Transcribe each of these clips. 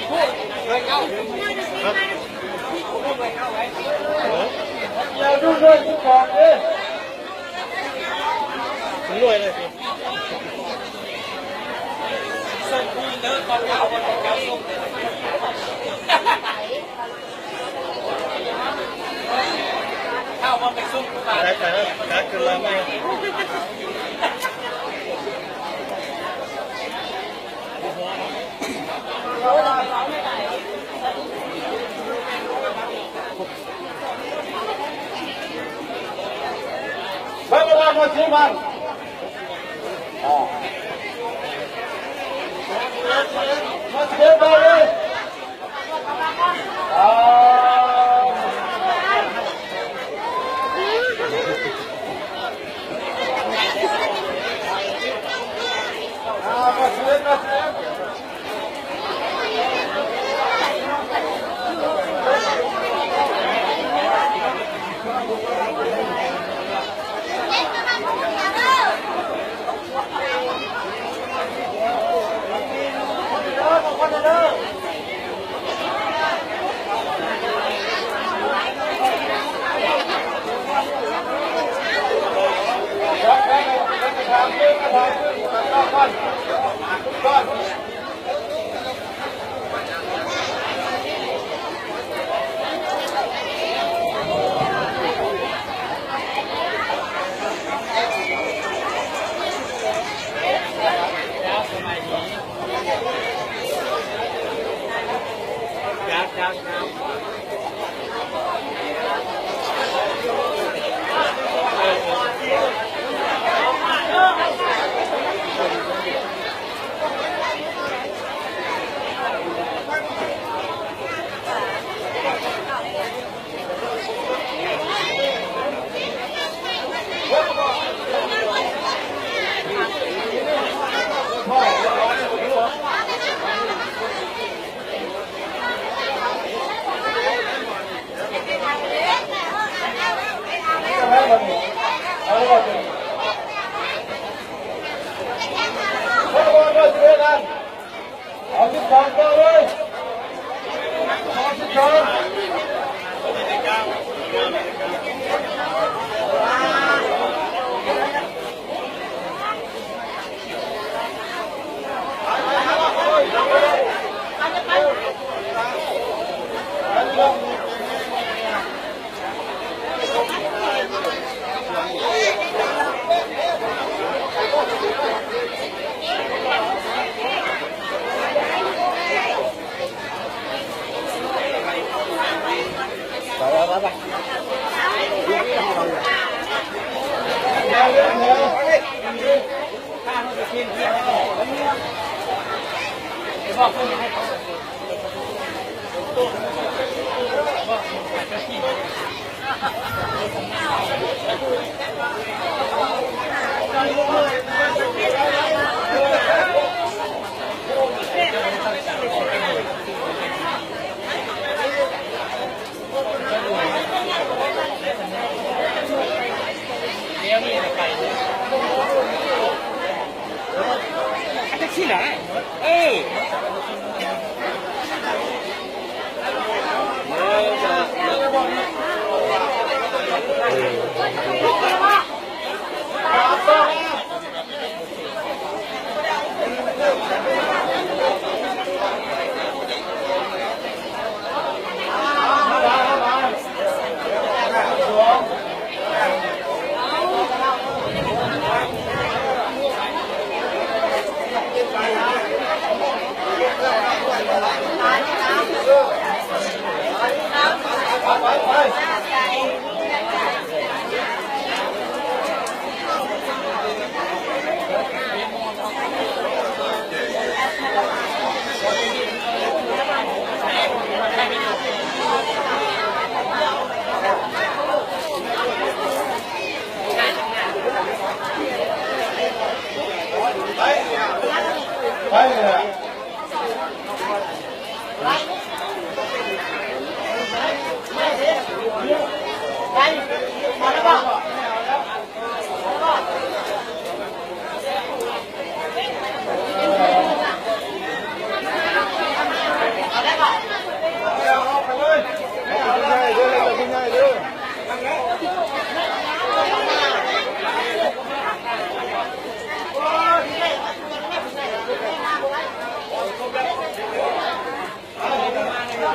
ເຈົ້າດູເດີນສອງເດ້ ໜ່ວຍເລີຍສິ ສົ່ງຄູນເດີ ຂອງເຈົ້າ ຂອງເຈົ້າສົ່ງ ເຂົ້າມາໄປສົ່ງຄູບາ ໄດ້ໄປແລ້ວ ກັບຄືນມາໃໝ່. ເບິ່ງເວລາໝົດສີ່ພັນ ອ່າ ໝົດສິບເອັດບາດເລີຍ.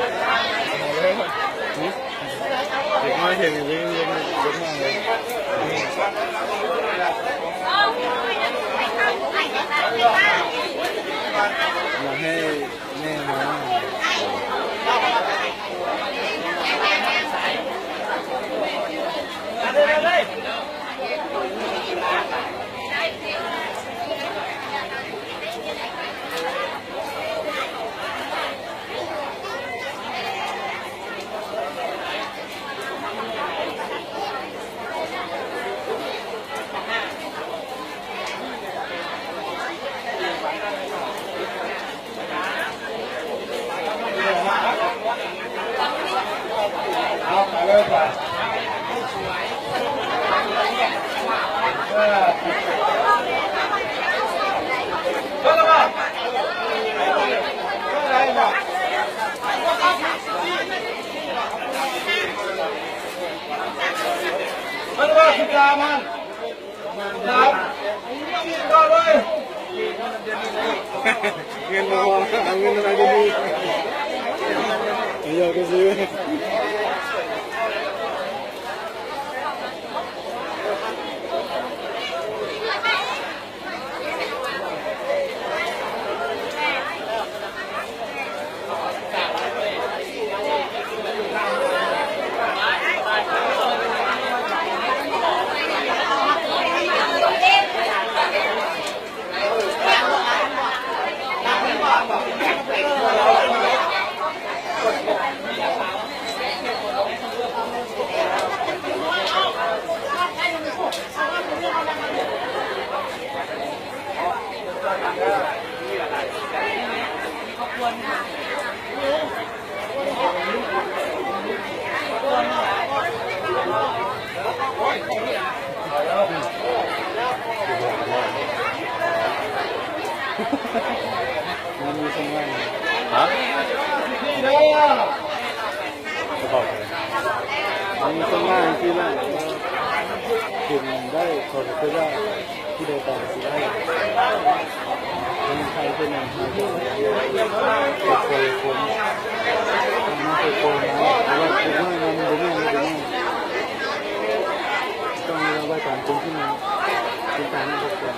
ເດັກນ້ອຍເຫັນເດັກ ເດັກນ້ອຍເລີຍ ຢາກໃຫ້ແມ່ມາ. ເອົາ ໄປເລີຍ ໄປ ເອີ ເບິ່ງລະບໍ່ ເບິ່ງໄດ້ບໍ່ ເບິ່ງລະບໍ່ ສິບສາມ ຫັ້ນ. ເງິນບໍ່ພໍ ເອົາເງິນມາຈາກໃສ ຢາກໄປຊື້. ມັນມີຄົນວ່າ ຮະ? ເຂົາບອກເລີຍ ມັນມີຄົນວ່າທີ່ວ່າເຫັນໄດ້ ເຂົາກໍຄືວ່າ ຜູ້ໃດຕາຍກໍຊິໄດ້ ມັນໃຜເປັນຫຍັງ ເປັນຄົນລະຄົນ ມັນເປັນຄົນນະ ແຕ່ວ່າເດັກນ້ອຍມັນບໍ່ແມ່ນເດ້ ເດັກນ້ອຍ ຕ້ອງເອົາໄວ້ຕາມຄົນທີ່ມັນເປັນຕາຍນັ້ນທຸກຄົນ.